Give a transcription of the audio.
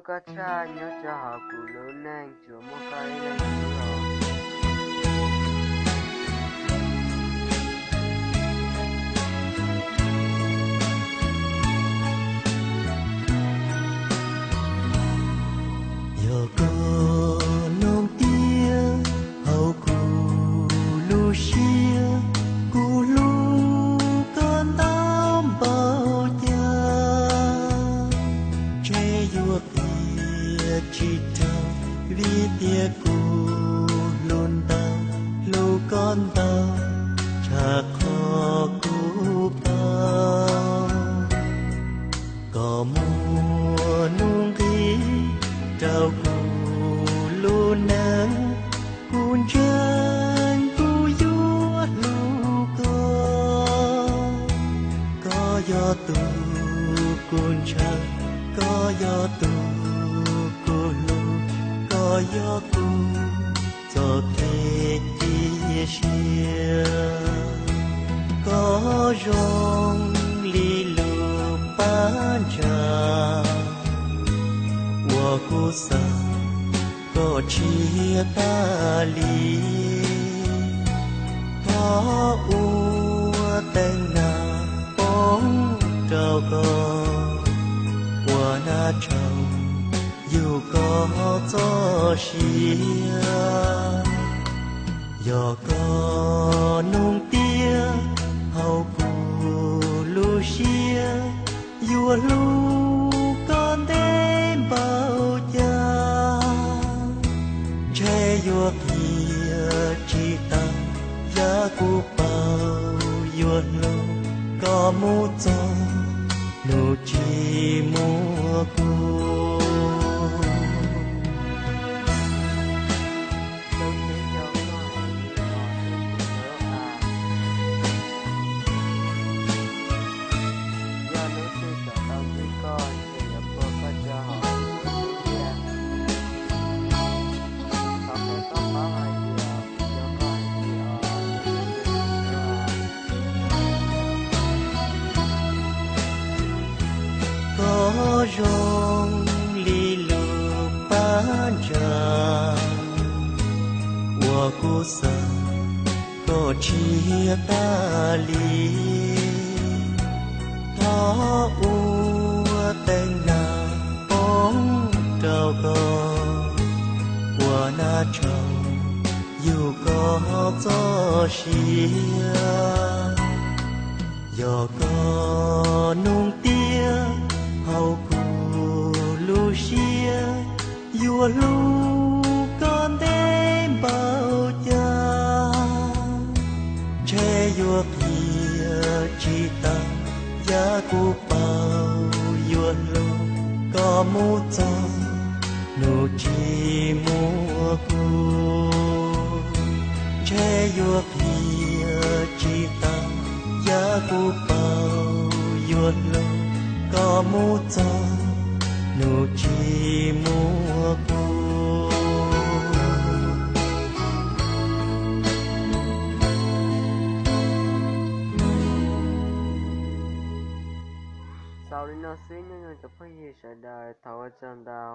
Koj tshaj nyob rau hauv kuv lub neej tsuas muaj koj ib leeg xwb os. Yog koj nug tias hauv kuv lub siab, kuv hlub koj ntau npaum cas, ntshe yuav qias tsis raug, vim tias kuv hlub ntau, hlub koj ntau tshaj qhov kuv paub. Koj muaj nuj nqis rau kuv lub neej, kuv ntseeg kuv yuav hlub koj. Koj yog tus kuv ntshaw, koj yog tus kuv hlub, koj yog kuv txoj kev cia siab. Koj zoo li lub paj ntsa uas kuv xav kom tshiab tas li. Thov ua teeb nag poob rau koj, ua nag tshau yug koj txoj sia. Yog koj nug tias hauv kuv lub siab, yuav hlub koj ntev npaum cas, ntshe yuav qias tsis tau. Yog kuv paub yuav hlub koj mus txog hnub tsis muaj kuv. Koj zoo li lub paj ntsa uas kuv xav kom tshiab tas li. Thov ua teeb nag poob rau koj, ua nag tshau yug koj txoj sia. Yog koj nug tias hauv kuv lub siab, yuav hlub koj ntev npaum cas, ntshe yuav qias tsis tau. Yog kuv paub yuav hlub koj mus txog hnub tsis muaj kuv, ntshe yuav qias tsis tau. Yog kuv paub yuav hlub koj mus txog hnub tsis muaj kuv. Xaus li no xwb, nyob zoo cov phooj ywg sawv daws, thov ua tsaug ntau.